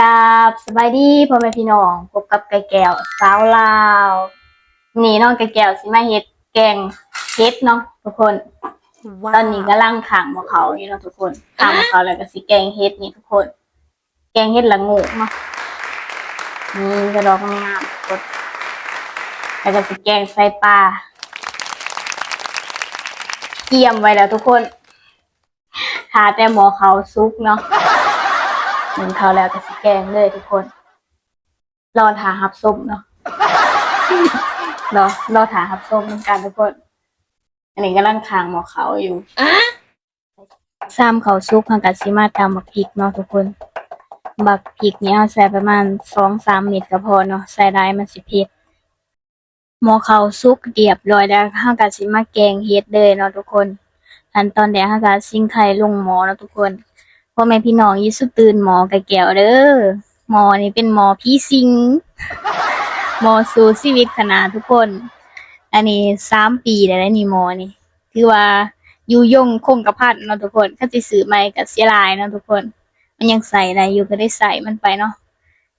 ກາບສະບາຍດີພໍ່ແມ່ພີ່ນ້ອງ, ພົບກັບໄກ່ແກ້ວສາວລາວ. ມື້ນີ້ນ້ອງໄກ່ແກ້ວຊິມາເຮັດແກງເຫັດເນາະທຸກຄົນ. ຕອນນີ້ກຳລັງຂ້າງໝໍ້ເຂົ້າຢູ່ເນາະທຸກຄົນ, ຂ້າງໝໍ້ເຂົ້າແລ້ວກໍຊິແກງເຫັດນີ້ທຸກຄົນ, ແກງເຫັດລະໂງກເນາະ. ນີ້ກະດອກງາມໆທຸກຄົນ, ແລ້ວກໍຊິແກງໃສ່ປາ. ກຽມໄວ້ແລ້ວທຸກຄົນ, ຖ້າແຕ່ໝໍ້ເຂົ້າສຸກເນາະ. ໜຶ້ງເຂົ້າແລ້ວກໍຊິແກງເລີຍທຸກຄົນ, ລໍຖ້າຮັບຊົມເນາະ, ລໍ ລໍຖ້າຮັບຊົມນຳກັນທຸກຄົນ. ອັນນີ້ກຳລັງຂ້າງໝໍ້ເຂົ້າຢູ່. ຊາມເຂົ້າສຸກ ເຮົາກໍຊິມາຕຳບັກພິກເນາະທຸກຄົນ. ບັກພິກນີ້ເຮົາໃສ່ປະມານສອງສາມເມັດກໍພໍເນາະ, ໃສ່ຫຼາຍມັນຊິເຜັດ. ໝໍ້ເຂົ້າສຸກຮຽບຮ້ອຍແລ້ວ, ເຮົາກໍຊິມາແກງເຫັດເລີຍເນາະທຸກຄົນ. ຂັ້ນຕອນແລກເຮົາກໍຊິງໄຂ່ລົງໝໍ້ເນາະທຸກຄົນ. ພໍ່ແມ່ພີ່ນ້ອງຢ່າສູ່ຕື່ນໝໍ້ໄກ່ແກ້ວເດີ້, ໝໍ້ນີ້ເປັນໝໍ້ຜີສິງ, ໝໍ້ສູ້ຊີວິດຂະໜາດທຸກຄົນ. ອັນນີ້ສາມປີແລ້ວເດ້ນີ້ ໝໍ້ນີ້ ຖືວ່າຢູ່ຍົງຄົງກະພັນເນາະທຸກຄົນ. ຄັນຊິຊື້ໃໝ່ກໍເສຍຫຼາຍເນາະທຸກຄົນ, ມັນຍັງໃຊ້ໄດ້ຢູ່ ກໍໄດ້ໃຊ້ມັນໄປເນາະ.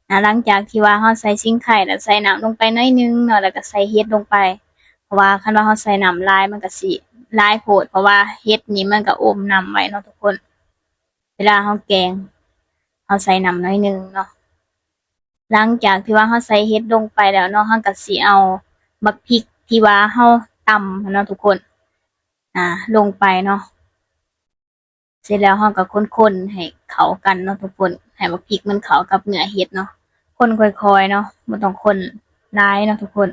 ນະ ຫຼັງຈາກທີ່ວ່າເຮົາໃສ່ຊິງໄຄແລ້ວ ໃສ່ນ້ຳລົງໄປໜ້ອຍໜຶ່ງເນາະ, ແລ້ວກໍໃສ່ເຫັດລົງໄປ, ເພາະວ່າຄັນວ່າເຮົາໃສ່ນ້ຳຫຼາຍມັນກໍຊິຫຼາຍໂພດ, ເພາະວ່າເຫັດນີ້ມັນກໍອົມນ້ຳໄວ້ເນາະທຸກຄົນ. ເວລາເຮົາແກງ ເຮົາໃສ່ນ້ຳໜ້ອຍໜຶ່ງເນາະ. ຫຼັງຈາກທີ່ວ່າເຮົາໃສ່ເຫັດລົງໄປແລ້ວເນາະ, ເຮົາກໍຊິເອົາບັກພິກທີ່ວ່າເຮົາຕຳຫັ້ນເນາະທຸກຄົນ ອາ ລົງໄປເນາະ. ເສັດແລ້ວເຮົາກໍຄົນໆໃຫ້ເຂົ້າກັນເນາະທຸກຄົນ, ໃຫ້ບັກພິກມັນເຂົ້າກັບເນື້ອເຫັດເນາະ. ຄົນຄ່ອຍໆເນາະ, ບໍ່ຕ້ອງຄົນຫຼາຍເນາະທຸກຄົນ.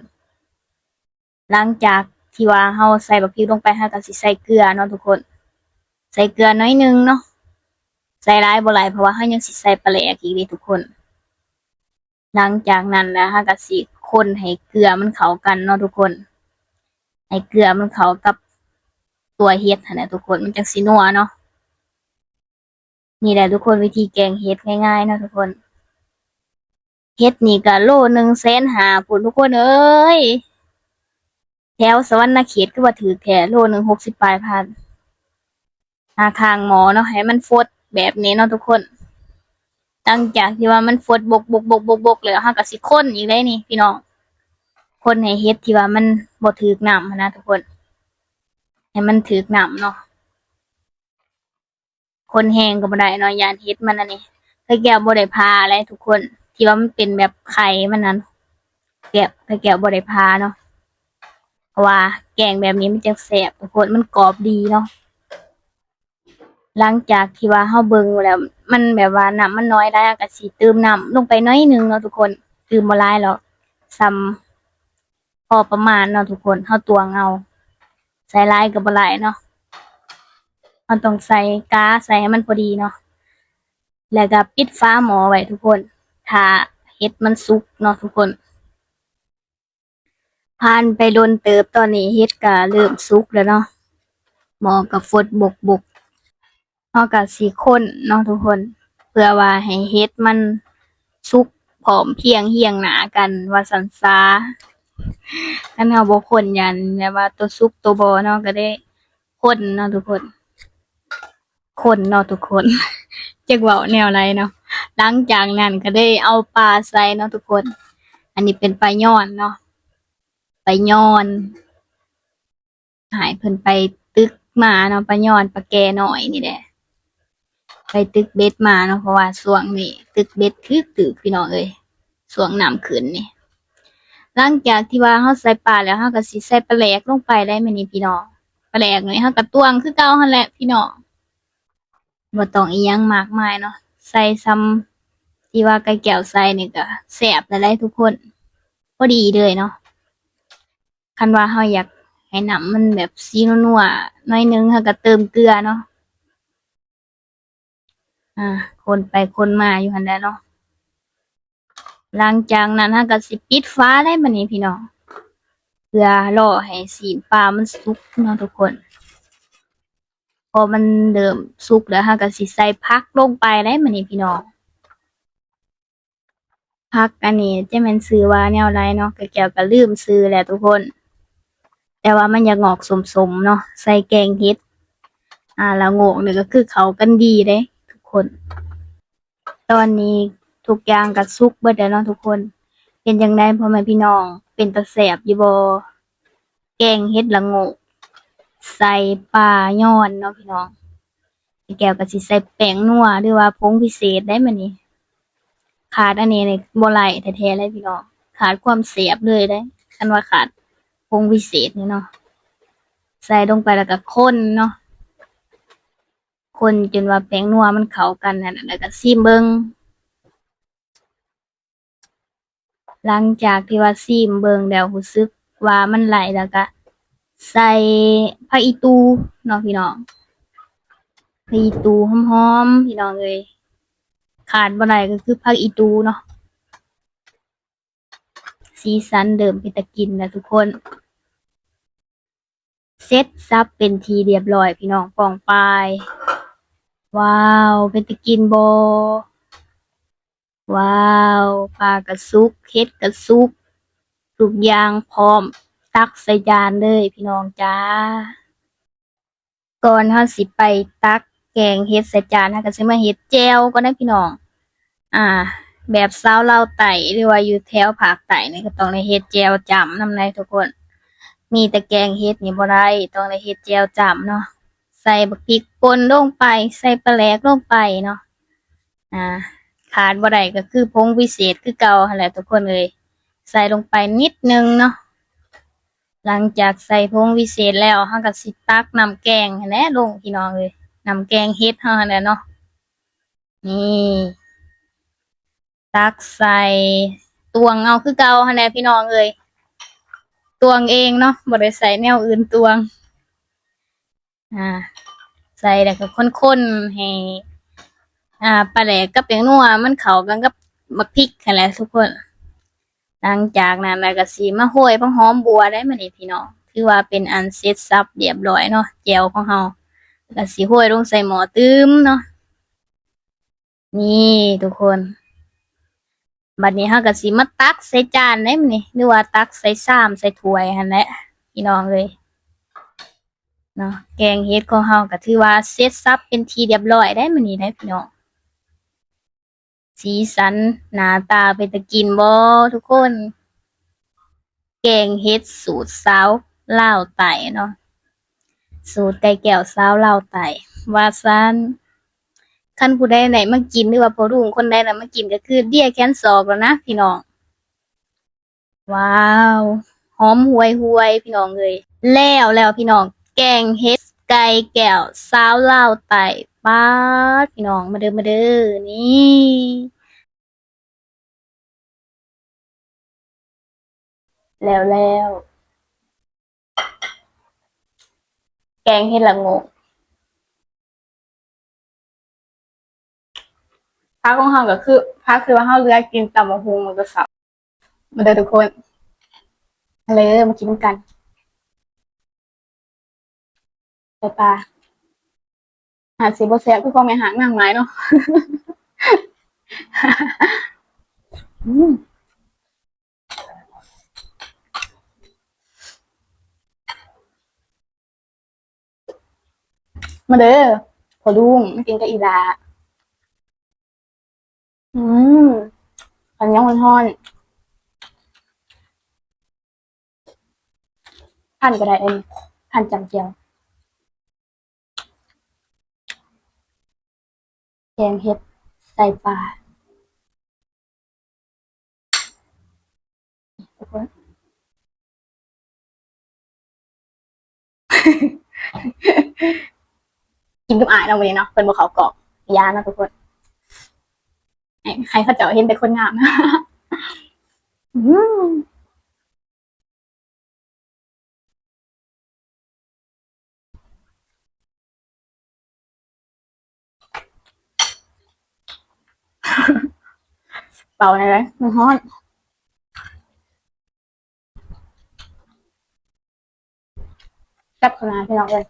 ຫຼັງຈາກທີ່ວ່າເຮົາໃສ່ບັກພິກລົງໄປ, ເຮົາກໍຊິໃສ່ເກືອເນາະທຸກຄົນ, ໃສ່ເກືອໜ້ອຍໜຶ່ງເນາະ, ໃສ່ຫຼາຍບໍ່ຫຼາຍ ເພາະວ່າເຮົາຍັງຊິໃສ່ປາແຫຼກອີກເດ້ທຸກຄົນ. ຫຼັງຈາກນັ້ນແລ້ວ ເຮົາກໍຊິຄົນໃຫ້ເກືອມັນເຂົ້າກັນເນາະທຸກຄົນ, ໃຫ້ເກືອມັນເຂົ້າກັບຕົວເຫັດຫັ້ນແຫຼະທຸກຄົນ, ມັນຈັ່ງຊິນົວເນາະ. ນີ້ແຫຼະທຸກຄົນ, ວິທີແກງເຫັດງ່າຍໆເນາະທຸກຄົນ. ເຫັດນີ້ກໍໂລໜຶ່ງແສນຫ້າພຸ້ນທຸກຄົນເອີຍ, ແຖວສະຫວັນນະເຂດຄືວ່າຖືກແທ້, ໂລໜຶ່ງຫົກສິບປາຍພັນ. ຫາຂ້າງໝໍ້ເນາະ, ໃຫ້ມັນຟົດແບບນີ້ເນາະທຸກຄົນ. ຫຼັງຈາກທີ່ວ່າມັນຟົດບົກໆໆໆແລ້ວ, ເຮົາກໍຊິຄົນອີກເດ້ນີ້ພີ່ນ້ອງ, ຄົນໃຫ້ເຫັດທີ່ວ່າມັນບໍ່ຖືກນ້ຳຫັ້ນນະທຸກຄົນ, ໃຫ້ມັນຖືກນ້ຳເນາະ. ຄົນແຮງກໍບໍ່ໄດ້ເນາະ, ຢ້ານເຫັດມັນອັນນີ້. ໄຂ່ແກ້ວບໍ່ໄດ້ຜ່າເດ້ທຸກຄົນ, ທີ່ວ່າມັນເປັນແບບໄຂ່ມັນນັ້ນ, ແກ້ວ ໄຂ່ແກ້ວບໍ່ໄດ້ຜ່າເນາະ, ເພາະວ່າແກງແບບນີ້ມັນຈັ່ງແຊບທຸກຄົນ, ມັນກອບດີເນາະ. ຫຼັງຈາກທີ່ວ່າເຮົາເບິ່ງແລ້ວ ມັນແບບວ່ານ້ຳມັນນ້ອຍຫຼາຍ, ເຮົາກໍຊິຕື່ມນ້ຳລົງໄປໜ້ອຍໜຶ່ງເນາະທຸກຄົນ, ຕື່ມບໍ່ຫຼາຍດອກ, ສ່ຳພໍປະມານເນາະທຸກຄົນ, ເຮົາຕວງເອົາ, ໃສ່ຫຼາຍກໍບໍ່ຫຼາຍເນາະ. ເຮົາຕ້ອງໃສ່ກາ ໃສ່ໃຫ້ມັນພໍດີເນາະ, ແລ້ວກໍປິດຝາໝໍ້ໄວ້ທຸກຄົນ, ຖ້າເຫັດມັນສຸກເນາະທຸກຄົນ. ຜ່ານໄປດົນເຕີບ, ຕອນນີ້ເຫັດກະເລີ່ມສຸກແລ້ວເນາະ, ໝໍ້ກະຟົດບົກໆ. ເຮົາກະຊິຄົນເນາະທຸກຄົນ, ເພື່ອວ່າໃຫ້ເຫັດມັນສຸກພ້ອມພຽງຮຽງໜ້າກັນວ່າຊັ້ນຊາ. ຄັນເຮົາບໍ່ຄົນ ຢ້ານແບບວ່າໂຕສຸກໂຕບໍ່ເນາະ, ກະໄດ້ຄົນເນາະທຸກຄົນ. ຄົນເນາະທຸກຄົນ, ຈັກເວົ້າແນວໃດເນາະ. ຫຼັງຈາກນັ້ນກໍໄດ້ເອົາປາໃສ່ເນາະທຸກຄົນ, ອັນນີ້ເປັນປາຍອນເນາະ, ປາຍອນ ໃຫ້ເພິ່ນໄປຕຶກມາເນາະ, ປາຍອນ ປາແກ່ນ້ອຍນີ້ແຫຼະ, ໄປຕຶກເບັດມາເນາະ, ເພາະວ່າຊ່ວງນີ້ຕຶກເບັດຖືກໆ ພີ່ນ້ອງເອີຍ. ຊ່ວງນ້ຳຂຶ້ນນີ້. ຫຼັງຈາກທີ່ວ່າເຮົາໃສ່ປາແລ້ວ, ເຮົາກໍຊິໃສ່ປາແຫຼກລົງໄປໄດ້ມື້ນີ້ພີ່ນ້ອງ. ປາແຫຼກນີ້ເຮົາກໍຕວງຄືເກົ່າຫັ້ນແຫຼະພີ່ນ້ອງ, ບໍ່ຕ້ອງອີ່ຫຍັງມາກມາຍເນາະ, ໃສ່ສ່ຳທີ່ວ່າໄກ່ແກ້ວໃສ່ນີ້ກໍແຊບແລ້ວເດ້ທຸກຄົນ, ພໍດີເລີຍເນາະ. ຄັນວ່າເຮົາຢາກໃຫ້ນ້ຳມັນແບບສີນົວໆໜ້ອຍໜຶ່ງ, ເຮົາກໍເຕີມເກືອເນາະ. ອາ ຄົນໄປຄົນມາຢູ່ຫັ້ນແຫຼະເນາະ. ຫຼັງຈາກນັ້ນເຮົາກໍຊິປິດຝາໄດ້ບັດນີ້ພີ່ນ້ອງ, ເພື່ອລໍໃຫ້ຊີ້ນປາມັນສຸກເນາະທຸກຄົນ. ພໍມັນເລີ່ມສຸກແລ້ວ, ເຮົາກໍຊິໃສ່ຜັກລົງໄປໄດ້ບັດນີ້ພີ່ນ້ອງ. ຜັກອັນນີ້ຈະແມ່ນຊື່ວ່າແນວໃດເນາະ, ໄກ່ແກ້ວກໍລືມຊື່ແລ້ວທຸກຄົນ, ແຕ່ວ່າມັນຢາກງອກສົ້ມໆເນາະ, ໃສ່ແກງເຫັດ ອາ ລະໂງກນີ້ກໍຄືເຂົ້າກັນດີເດ້ທຸກຄົນ. ຕອນນີ້ ທຸກຢ່າງກໍສຸກເບິດແລ້ວເນາະທຸກຄົນ. ເປັນຈັ່ງໃດພໍ່ແມ່ພີ່ນ້ອງ ເປັນຕາແຊບຢູ່ບໍ່? ແກງເຫັດລະໂງກໃສ່ປາຍອນເນາະພີ່ນ້ອງ. ແກ້ວກໍຊິໃສ່ແປ້ງນົວ ຫຼືວ່າຜົງພິເສດໄດ໋ມື້ນີ້. ຂາດອັນນີ້ນີ້ບໍ່ໄດ້ແທ້ໆເລີຍພີ່ນ້ອງ, ຂາດຄວາມແຊບເລີຍເດ້ ຄັນວ່າຂາດຜົງພິເສດນີ້ເນາະ. ໃສ່ລົງໄປແລ້ວກໍຄົນເນາະ, ຄົນຈົນວ່າແປ້ງນົວມັນເຂົ້າກັນຫັ້ນນະ ແລ້ວກໍຊີມເບິ່ງ. ຫຼັງຈາກທີ່ວ່າຊີມເບິ່ງແລ້ວ ຮູ້ສຶກວ່າມັນໄດ້ແລ້ວ ກະໃສ່ຜັກອີ່ຕູເນາະພີ່ນ້ອງ, ຜັກອີ່ຕູຫອມໆ ພີ່ນ້ອງເອີຍ. ຂາດບໍ່ໄດ້ກໍຄືຜັກອີ່ຕູເນາະ. ສີສັນເລີ່ມເປັນຕາກິນແລ້ວທຸກຄົນ. ເສັດສັບເປັນທີ່ລຽບລ້ອຍພີ່ນ້ອງປ້ອງປາຍ. ວ້າວ ເປັນຕາກິນບໍ່? ວ້າວ ປາກະສຸກ ເຫັດກະສຸກ ທຸກຢ່າງພ້ອມ ຕັກໃສ່ຈານເລີຍພີ່ນ້ອງຈ້າ. ກ່ອນເຮົາຊິໄປຕັກແກງເຫັດໃສ່ຈານ ເຮົາກໍຊິມາເຮັດແຈ່ວກ່ອນນະພີ່ນ້ອງ. ອາ ແບບຊາວລາວໃຕ້ ຫຼືວ່າຢູ່ແຖວພາກໃຕ້ນີ້ ກໍຕ້ອງໄດ້ເຮັດແຈ່ວຈ້ຳນຳໃດ໋ທຸກຄົນ. ມີແຕ່ແກງເຫັດນີ້ບໍ່ໄດ້ ຕ້ອງໄດ້ເຮັດແຈ່ວຈ້ຳເນາະ. ໃສ່ບັກພິກປົ່ນລົງໄປ ໃສ່ປາແຫຼກລົງໄປເນາະ. ອາ ຂາດບໍ່ໄດ້ກໍຄືຜົງວິເສດຄືເກົ່າຫັ້ນແຫຼະທຸກຄົນເອີຍ, ໃສ່ລົງໄປນິດໜຶ່ງເນາະ. ຫຼັງຈາກໃສ່ຜົງວິເສດແລ້ວ ເຮົາກໍຊິຕັກນ້ຳແກງຫັ້ນແຫຼະລົງພີ່ນ້ອງເອີຍ, ນ້ຳແກງເຫັດເຮົາຫັ້ນແຫຼະເນາະ. ນີ້ ຕັກໃສ່ ຕວງເອົາຄືເກົ່າຫັ້ນແຫຼະພີ່ນ້ອງເອີຍ, ຕວງເອງເນາະ ບໍ່ໄດ້ໃສ່ແນວອື່ນຕວງ. ອາ ໃສ່ແລ້ວກໍຄົນໆໃຫ້ ອາ ປາແຫຼກກັບແປ້ງນົວມັນເຂົ້າກັນກັບບັກພິກຫັ້ນແຫຼະທຸກຄົນ. ຫຼັງຈາກນັ້ນແລ້ວກໍຊິມາໂຮຍຜັກຫອມບົ່ວໄດ້ມື້ນີ້ພີ່ນ້ອງ, ຖືວ່າເປັນອັນເສັດສັບລຽບລ້ອຍເນາະ ແຈ່ວຂອງເຮົາ. ກໍຊິໂຮຍລົງໃສ່ໝໍ້ຕື່ມເນາະ. ນີ້ທຸກຄົນ, ບັດນີ້ເຮົາກໍຊິມາຕັກໃສ່ຈານໄດ້ມື້ນີ້ ຫຼືວ່າຕັກໃສ່ຊາມໃສ່ຖ້ວຍຫັ້ນແຫຼະພີ່ນ້ອງເອີຍເນາະ. ແກງເຫັດຂອງເຮົາກໍຖືວ່າເສັດສັບເປັນທີ່ລຽບລ້ອຍໄດ້ມື້ນີ້ໄດ້ພີ່ນ້ອງ. ສີສັນໜ້າຕາເປັນຕາກິນບໍ່ທຸກຄົນ? ແກງເຫັດສູດສາວລາວໃຕ້ເນາະ, ສູດໄກ່ແກ້ວສາວລາວໃຕ້ວ່າຊັ້ນ. ຄັນຜູ້ໃດໄດ້ມາກິນ ຫຼືວ່າພໍ່ລຸງຄົນໃດໄດ້ມາກິນ ກໍຄືເດຍແຂນສອກແລ້ວນະພີ່ນ້ອງ. ວ້າວ ຫອມຫວຍໆ ພີ່ນ້ອງເອີຍ. ແລ້ວແລ້ວພີ່ນ້ອງ, ແກງເຫັດໄກ່ແກ້ວສາວລາວໃຕ້. ປາດ ພີ່ນ້ອງ ມາເດີ ມາເດີ ນີ້. ແລ້ວແລ້ວ ແກງເຫັດລະໂງກ. ຜັກຂອງເຮົາກໍຄື ຜັກທີ່ວ່າເຮົາເລືອກກິນຕຳບັກຫຸ່ງມື້ເຊົ້າ. ມາເດີທຸກຄົນ ມາເລີຍ ມາກິນນຳກັນ. ແຕ່ປາ ອາດຊິບໍ່ແຊບຄືຂອງແມ່ຮ້ານນາງໝາຍເນາະ. ອືມ ມາເດີພໍ່ລຸງ ມາກິນກັບອີ່ຫຼ້າ. ອືມ ຂ້າວໜຽວຮ້ອນໆ ທານກໍໄດ້ເດ້ ທານຈ້ຳແຈ່ວ. ແກງເຫັດໃສ່ປາ ກິນກັບອ້າຍເນາະ ມື້ນີ້ເນາະ ເພິ່ນບໍ່ເຂົ້າກ້ອງ ຢ້ານເນາະທຸກຄົນ ໃຫ້ ໃຫ້ເຂົາເຈົ້າເຫັນແຕ່ຄົນງາມ. ອືມ ເປົ່າແນ່ເລີຍ ມັນຮ້ອນ. ແຊບຂະໜາດພີ່ນ້ອງເອີຍ.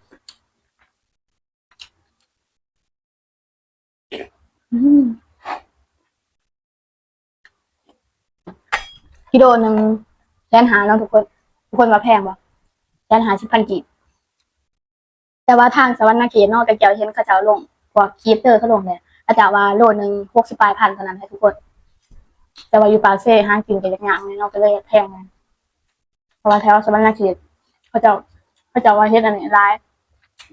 ອືມ ກິໂລໜຶ່ງແສນຫ້າເນາະທຸກຄົນ. ທຸກຄົນວ່າແພງບໍ່? ແສນຫ້າສິບພັນກີບ. ແຕ່ວ່າທາງສະຫວັນນະເຂດເນາະ ແຕ່ກ່ຽວເຫັນເຂົາເຈົ້າລົງ ພວກຄຣິເອເຕີເຂົາລົງແຫຼະ ເຂົາເຈົ້າວ່າໂລໜຶ່ງຫົກສິບປາຍພັນເທົ່ານັ້ນແຫຼະທຸກຄົນ. ແຕ່ວ່າຢູ່ປາກເຊຫາກິນກໍຍາກໆແດ່ເນາະ ກໍເລີຍແພງ ເພາະວ່າແຖວສະຫວັນນະເຂດ ເຂົາເຈົ້າ ເຂົາເຈົ້າວ່າເຮັດອັນນີ້ຫຼາຍ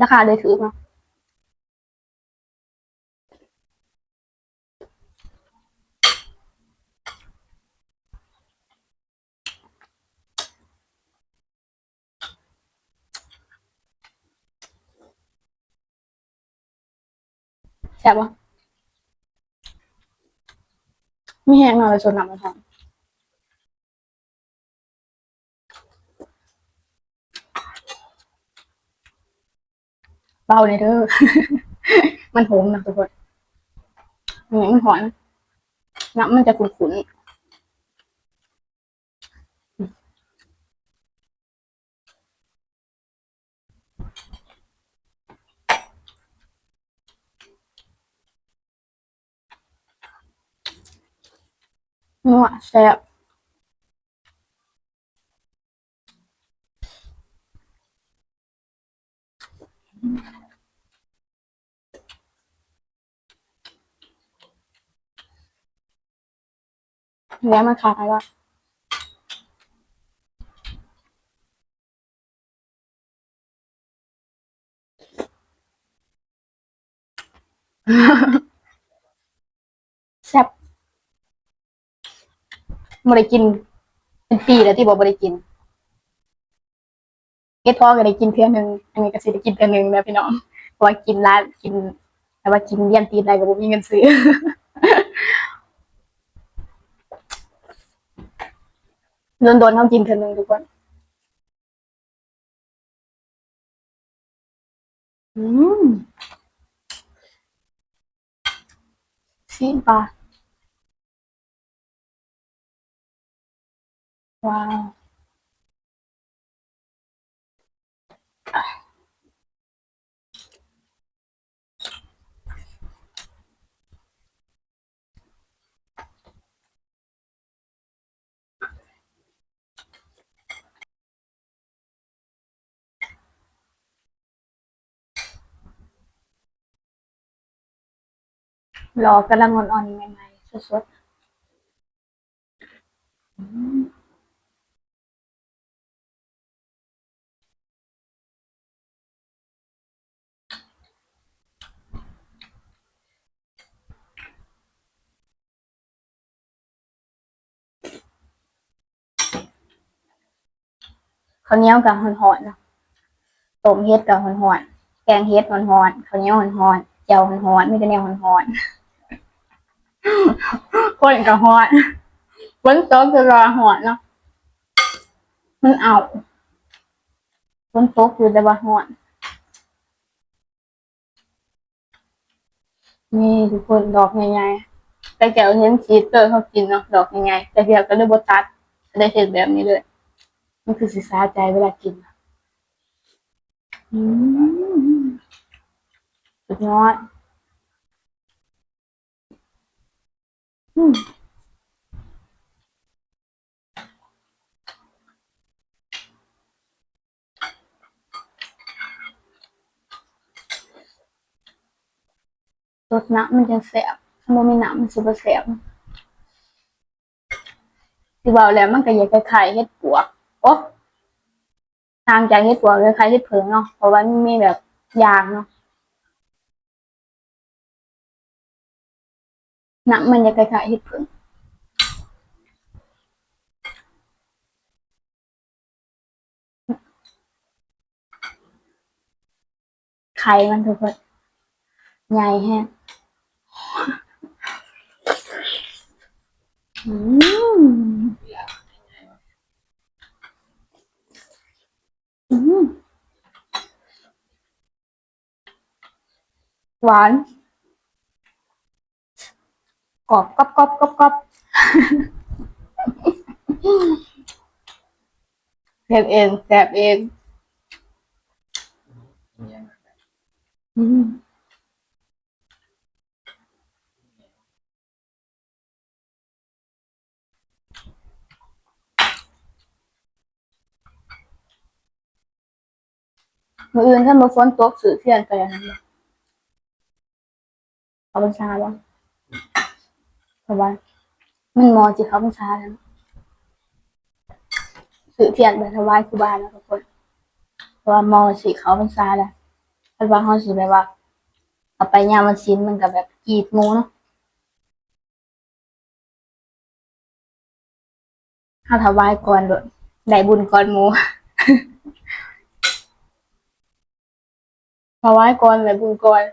ລາຄາເລີຍຖືກເນາະ. ແຊບບໍ່? ມີແຮງເນາະ ແລ້ວຊົດນ້ຳມັນຫອມ. ເບົາແດ່ເດີ ມັນໂຫມນະທຸກຄົນ ອືມ ມັນຮ້ອນ ນ້ຳມັນຈະຂຸ້ນໆ. ນົວ ແຊບ. ແລ້ວມັນຂາຍລະ ແຊບ ບໍ່ໄດ້ກິນເປັນປີແລ້ວທີ່ບໍ່ ບໍ່ໄດ້ກິນ. ເຮັດພໍກໍໄດ້ກິນເທື່ອໜຶ່ງ ອັນນີ້ກໍຊິໄດ້ກິນເທື່ອໜຶ່ງແລ້ວພີ່ນ້ອງ ເພາະວ່າກິນຫຼາຍ ກິນ ແຕ່ວ່າກິນລຽນຕິດໄດ້ກໍບໍ່ມີເງິນຊື້ ດົນໆເຮົາກິນເທື່ອໜຶ່ງທຸກຄົນ. ອືມ ຊີ້ນປາ ວ້າວ. ລໍກຳລັງອ່ອນໆ ໃໝ່ໆ ສົດໆ. ເຂົ້າໜຽວກໍຮ້ອນໆ ເນາະ ຕົ້ມເຫັດກໍຮ້ອນໆ ແກງເຫັດຮ້ອນໆ ເຂົ້າໜຽວຮ້ອນໆ ແຈ່ວຮ້ອນໆ ມີແຕ່ແນວຮ້ອນໆ ຄົນກໍຮ້ອນ ຝົນຕົກກໍຮ້ອນເນາະ ມັນເອົາ ຝົນຕົກຢູ່ແຕ່ວ່າຮ້ອນ. ນີ້ທຸກຄົນ ດອກໃຫຍ່ໆ ແຕ່ແກວເຫັນທີ່ເຕີເຂົາກິນເນາະ ດອກໃຫຍ່ໆ ແຕ່ເທື່ອກໍເລີຍບໍ່ຕັດ ກໍໄດ້ເຮັດແບບນີ້ເລີຍ ມັນຄືຊິສະໃຈເວລາກິນ. ອືມ ສຸດຍອດ. ອືມ ສົດນ້ຳມັນຈັ່ງແຊບ ຄັນບໍ່ມີນ້ຳມັນຊິບໍ່ແຊບ. ຊິເວົ້າແລ້ວມັນກໍຢາກຄ້າຍໆເຫັດປວກ ໂອ້ ຕ່າງຈາກເຫັດປວກ ຄ້າຍໆເຫັດເຜິ້ງເນາະ ເພາະວ່າມັນມີແບບຢາງເນາະ. ນ້ຳມັນຈະຄ້າຍໆເຫັດເຜິ້ງ ໄຂ່ມັນທຸກຄົນ ໃຫຍ່ແຮງ. ອືມ ອືມ ຫວານ ກອບ ກອບ ກອບ ກອບ ກອບ ເຮັດເອງ ແຊບເອງ. ອືມ ມື້ອື່ນຄັນບໍ່ຝົນຕົກ ຊື້ທຽນໄປອັນນັ້ນບໍ່ ເຂົ້າພັນສາບໍ່ ເພາະວ່າ ມັນໝໍ່ຊິເຂົ້າພັນສາແລ້ວ ຊື້ທຽນໄປຖວາຍຄູບາແລ້ວທຸກຄົນ ເພາະວ່າໝໍ່ຊິເຂົ້າພັນສາແລ້ວ ຄັນວ່າເຮົາຊິແບບວ່າເອົາໄປຍາມວັນສິນ ມັນກໍແບບກີດໝູ່ເນາະ. ເຮົາຖວາຍກ່ອນໂລດ ໄດ້ບຸນກ່ອນໝູ່ ຖວາຍກ່ອນໄດ້ບຸນກ່ອນ.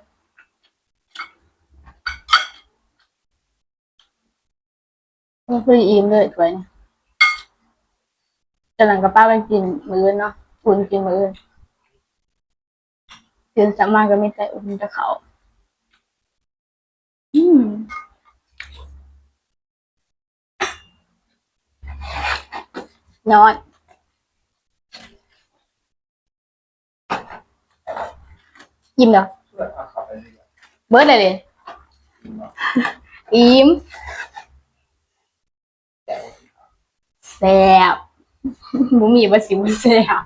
ໂອ້ ພໍດີອີ່ມເລີຍຖ້ວຍນີ້ ຕອນນັ້ນກໍປະໄວ້ກິນມື້ອື່ນເນາະ ອຸ່ນກິນມື້ອື່ນ ຕື່ນເຊົ້າມາກໍມີແຕ່ອຸ່ນແຕ່ເຂົ້າ. ອືມ ຍອດ ອີ່ມແລ້ວ ເບິດແລ້ວເດ ອີ່ມ ແຊບ ບໍ່ມີວ່າຊິບໍ່ແຊບ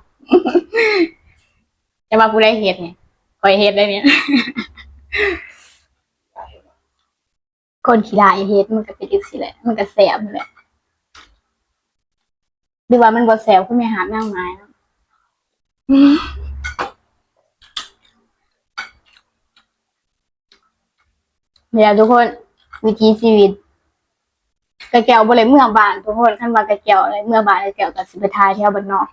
ແຕ່ວ່າຜູ້ໃດເຮັດນີ້ ຂ້ອຍເຮັດໄດ໋ນີ້ ຄົນຂີ້ລ້າຍເຮັດມັນກໍເປັນຈັ່ງຊີ້ແຫຼະ ມັນກໍແຊບຫັ້ນແຫຼະ ຫຼືວ່າມັນບໍ່ແຊບຄືແມ່ຫາບນາງໝາຍເນາະ. ນີ້ແຫຼະທຸກຄົນ ວິຖີຊີວິດ ກະແກ້ວບໍ່ໄດ້ເມືອບ້ານທຸກຄົນ ຄັນວ່າກະແກ້ວໄດ້ເມືອບ້ານ ກະແກ້ວກໍຊິໄປຖ່າຍແຖວບ້ານນອກ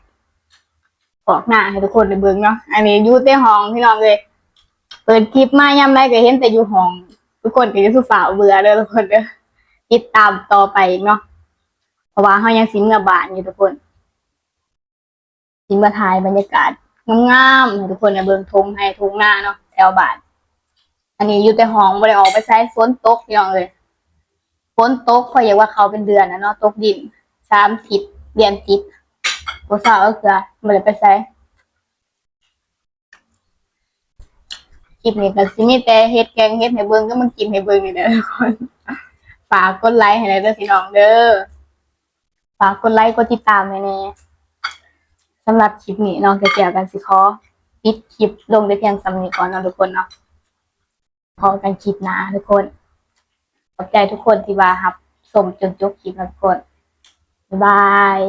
ອອກໜ້າໃຫ້ທຸກຄົນໄດ້ເບິ່ງເນາະ. ອັນນີ້ຢູ່ແຕ່ຫ້ອງພີ່ນ້ອງເອີຍ ເປີດຄລິບມາຍາມໃດກໍເຫັນແຕ່ຢູ່ຫ້ອງ ທຸກຄົນກໍຢ່າສູ່ຟ້າວເບື່ອເດີທຸກຄົນເດີ ຕິດຕາມຕໍ່ໄປອີກເນາະ ເພາະວ່າເຮົາຍັງຊິເມືອບ້ານຢູ່ທຸກຄົນ. ຊິມາຖ່າຍບັນຍາກາດງາມໆໃຫ້ທຸກຄົນໄດ້ເບິ່ງ ທົ່ງໄຮ່ທົ່ງນາເນາະ ແຖວບ້ານ. ອັນນີ້ຢູ່ແຕ່ຫ້ອງ ບໍ່ໄດ້ອອກໄປໃສ ຝົນຕົກພີ່ນ້ອງເອີຍ ຝົນຕົກ ຂ້ອຍຢາກວ່າເຂົ້າເປັນເດືອນແລ້ວເນາະ ຕົກດິນສາມທິດລຽນຕິດ ບໍ່ເຊົາຈັກເທື່ອ ບໍ່ໄດ້ໄປໃສ. ຄລິບນີ້ກໍຊິມີແຕ່ເຮັດແກງເຫັດໃຫ້ເບິ່ງກັບມາກິນໃຫ້ເບິ່ງນີ້ແຫຼະທຸກຄົນ. ຝາກກົດໄລໃຫ້ແດ່ເດີພີ່ນ້ອງເດີ. ຝາກກົດໄລກົດຕິດຕາມໃຫ້ແດ່. ສຳລັບຄລິບນີ້ນ້ອງກະແກ້ວກໍຊິຂໍປິດຄລິບລົງແຕ່ພຽງສ່ຳນີ້ກ່ອນເນາະທຸກຄົນເນາະ. ພໍ້ກັນຄລິບໜ້າທຸກຄົນ. ຂອບໃຈທຸກຄົນທີ່ວ່າຮັບຊົມຈົນຈົບຄລິບເນາະທຸກຄົນ. ບາຍບາຍ.